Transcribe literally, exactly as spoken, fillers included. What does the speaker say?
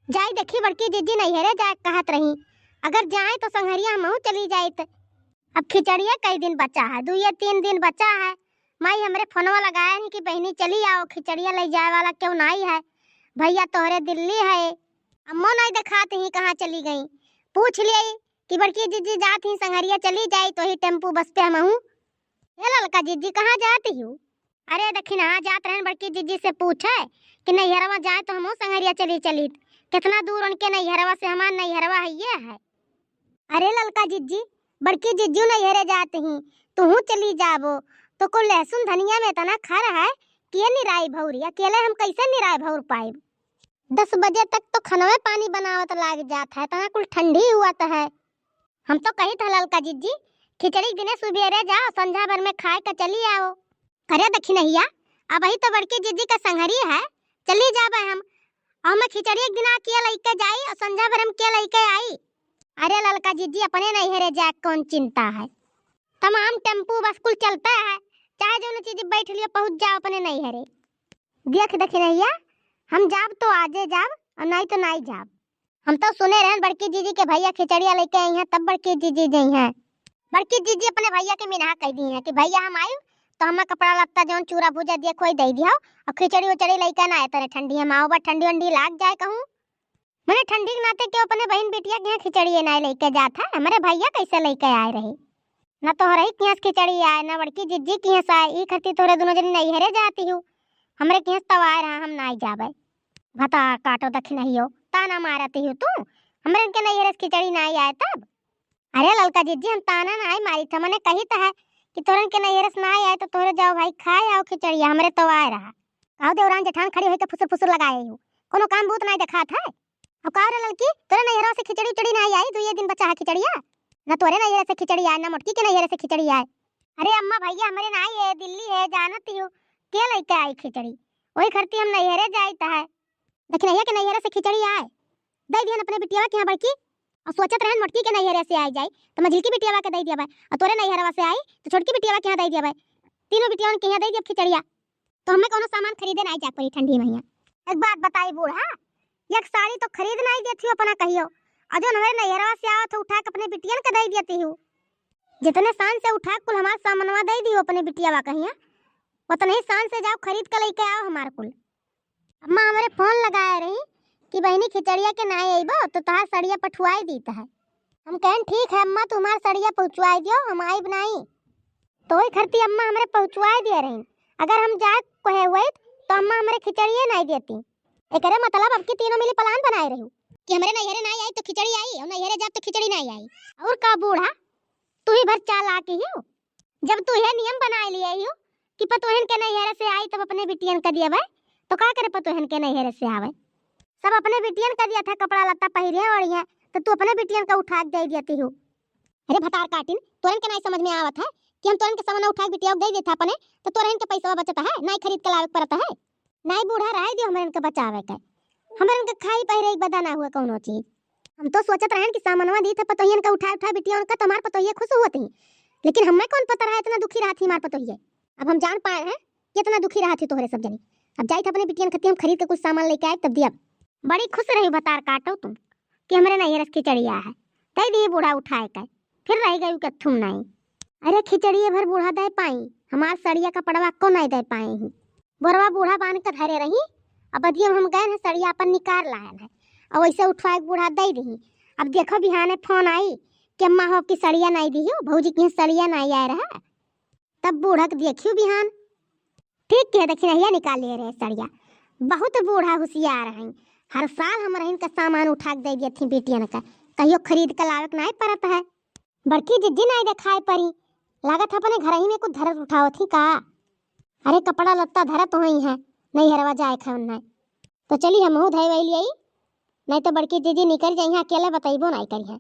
जाई देखी बड़की जिज्जी नैहरे जाए कहत रही, अगर जाए तो संघरिया हमहू चली जाइत। अब खिचड़िया कई दिन बचा है, दुइये तीन दिन बचा है। माई हमरे फोनवा लगाए रही कि बहिनी चली आओ, खिचड़िया लइ जाए वाला केहू नाई है, भइया तोहरे दिल्ली है। अम्मो नाई देखात ही कहाँ चली गई। पूछ लियई कि बड़की जिज्जी जात ही संघरिया चली जाई तो ही टेम्पू बस पे हमहू। ए ललका जिज्जी कहाँ जात ही? अरे दखिनहा जात रहन बड़की जिज्जी से पूछे कि नैहरवा जाए तो हमहू संघरिया चली चलीत। कितना दूर उनके नैहरवा से हमार नैहरवा हइये है। अरे ललका जिज्जी, बड़की जिज्जू नैहरे जात ही, तुहू चली जाबो। तो को लहसुन धनिया में इतना खर है कि ये निराई भौरी, अकेले हम कैसे निराई भौर पाइब? दस बजे तक तो खनवे पानी बनावत लाग जात है, इतना कुल ठंडी हुआ तो है। हम तो कहित है ललका जिज्जी, खिचड़ी के दिने सुबेरे जाओ, संझा भर में खाए के चली आओ। अरे दखिनहिया, अबही तो बड़की जिज्जी का संघरी है, चली जाबे हम। और मैं खिचड़ी एक दिन आ के लइके जाई और संझा भर हम के लइके आई। अरे ललका जिज्जी, अपने नैहरे जाए कौन चिंता है, तमाम टेम्पू बस कुल चलते है, चाहे जौन चीज बैठ लियो पहुँच जाओ अपने नैहरे। देख दखिनहिया, हम जाब तो आजे जाब और नाई तो नाई जाब। हम तो सुने रहन बड़की जिज्जी के भइया खिचड़िया लइके आई हैं, तब बड़की जिज्जी जइहैं। बड़की जिज्जी अपने भइया के मिनहा कहि दिहे हैं कि भइया हम आइब तो हमें कपड़ा लत्ता जौन चूरा भूजा दिए कोई दइ दिहो और खिचड़ी उचड़ी लइके ना आए तरे ठंडी हम आओ बा ठंडी वंडी लाग जाए कहूँ। मने ठंडी के नाते केहू अपने बहिन बिटिया के यहाँ खिचड़ी नाई लइके जात है, हमरे भइया कैसे लइके आए रहे? ना तोहरही के यहाँ से खिचड़ी आए, ना बड़की जिज्जी के यहाँ से आए, ई खरती तोहरे दुनो जनी नैहरे जाती हो, हमरे के यहाँ से तब आए रहा, हम नाई जाबे। भतार काटो दखिनहियो, ताना मारती हो तू, हमरे इनके नैहरे से खिचड़ी नाई आए तब। अरे ललका जिज्जी, हम ताना नाई मारी था, मने कही तो है कि तोरन के नैहरे से नाई आए तो तोहरे जाओ भाई खाए आओ खिचड़िया, हमरे तो आए रहा। काहो देवरान जेठान खड़ी होइके फुसुर फुसुर लगाए हो, कोनो काम बूत नाई देखात है? अब का रे ललकी, तोरे नैहरा से खिचड़ी उचड़ी नाई आई, दुइये दिन बचा है खिचड़िया। ना तोरे नैहरे से खिचड़ी आए, ना मोटकी के नैहरे से खिचड़ी आए। अरे अम्मा भइया हमरे नाई है, दिल्ली है, जानत ही हो, के लइके आई खिचड़ी? वही खरती हम नैहरे जाइत है। दखिनहिया के नैहरे से खिचड़ी आए, दइ दिहन अपने बिटियावा के यहाँ बड़की। और सोचत रहन मोटकी के नैहरे से आए जाए, तो मझिलकी बिटियावा के दइ दिया बा, और तोरे नैहरवा से आई, तो छोटकी बिटियावा के यहाँ दइ दिया बा। तीनों बिटियावन के यहाँ दइ दिया खिचड़िया। तो हमें कोनो सामान खरीदे नाई जाए पड़ी ठंडी में हियाँ। एक बात बताई बूढ़ा, एक साड़ी तो खरीद नाई देती हो अपना कहियो, और जो हमारे नैहरवा से आवत हो उठा के अपने बिटियन के दइ देती हो। जितने शान से उठा के कुल हमार सामनवा दइ दियो अपने बिटियावा कहिया, उतने ही शान से जाओ खरीद के लइके आओ हमार कुल। अम्मा हमरे फोन लगाए रही कि बहिनी खिचड़िया के नाई अइबो तो तोहार सड़िया पठुआई दीत है। हम कहन ठीक है अम्मा, तू हमार सड़िया पहुँचवाई दियो, हम आइब नाई। तो वही खरती अम्मा हमरे पहुँचवाए दिए रही। अगर हम जाए कहे हुए तो अम्मा हमरे खिचड़िए नाई देती। एकरे मतलब अब की तीनों मिली प्लान बनाए रही कि हमरे नैहरे नाई आई तो खिचड़ी आई और नैहरे जाब तो खिचड़ी नाई आई। और का बूढ़ा, तू ही भर चालाक ही हो। जब तू यह नियम बनाए लिए ही हो कि पतोहन के नैहरे से आई तब अपने बिटियन का दिया भाई, तो का करे पतोहन के नैहरे से आवे? सब अपने बिटियन का दिया था, कपड़ा लत्ता पहिरे ओढ़िए, तो तू अपने बिटियन का उठा के दे देती हो। अरे भतार काटिन, तोरन के नाई समझ में आवत है कि हम तोरन के सामान उठा के बिटिया के दे देता अपने, तो तोरन के पैसा बचत है, नाई खरीद के लावे के पड़त है। नाई बूढ़ा रहे दियो हमरन के बचावे के, हमरन के खाई पहिरे के बदा ना हुआ कौनो चीज। हम तो सोचत रहन कि सामानवा दीत है पतोहियन का उठा उठा बिटिया उनका, तो हमार पतोहिया खुश हुआ थी, लेकिन हमें कौन पता रहा इतना दुखी रहा थी हमार पतोहिया। अब हम जान पाए हैं कि इतना दुखी रहा थी तोहरे सब जनी। अब जाइत अपने बिटियन खती हम खरीद के कुछ सामान लेके आए तब दिया। बड़ी खुश रही भतार काटो तुम कि हमरे नैहर से खिचड़ी आया है, तई दिए बूढ़ा उठाए के, फिर रह गई कत्थुम नाई। अरे खिचड़िए भर बूढ़ा दे पाई, हमार सड़िया कपड़वा को नाई दे पाए ही। बोरवा बूढ़ा बांध के धरे रही, अब बदिया में हम गए हैं सड़िया अपन निकार लायन है, और वैसे उठवा के बूढ़ा दे दी। अब देखो बिहाने फोन आई कि अम्मा हो की सड़िया नाई दी हो, भौजी की सड़िया नाई आए रहा। तब बूढ़ा के देखियो बिहान। ठीक किहे दखिनहिया निकाल लिए रहे सड़िया। बहुत बूढ़ा होशियार हैं, हर साल हमरहिन का सामान उठा के दे दिया थी बेटियन का, कहियो खरीद के लावे के नाई पड़त है। बड़की जिज्जी नाई देखाए परी, लागत है अपने घर ही में कुछ धरत उठावत ही का। अरे कपड़ा लत्ता धरत होई है, नैहरवा जाए खाए उन्हें। तो चली हमहू धय वही लियाई, नहीं तो बड़की जिज्जी निकल जाई हैं, अकेले बतैबो नाई करी है।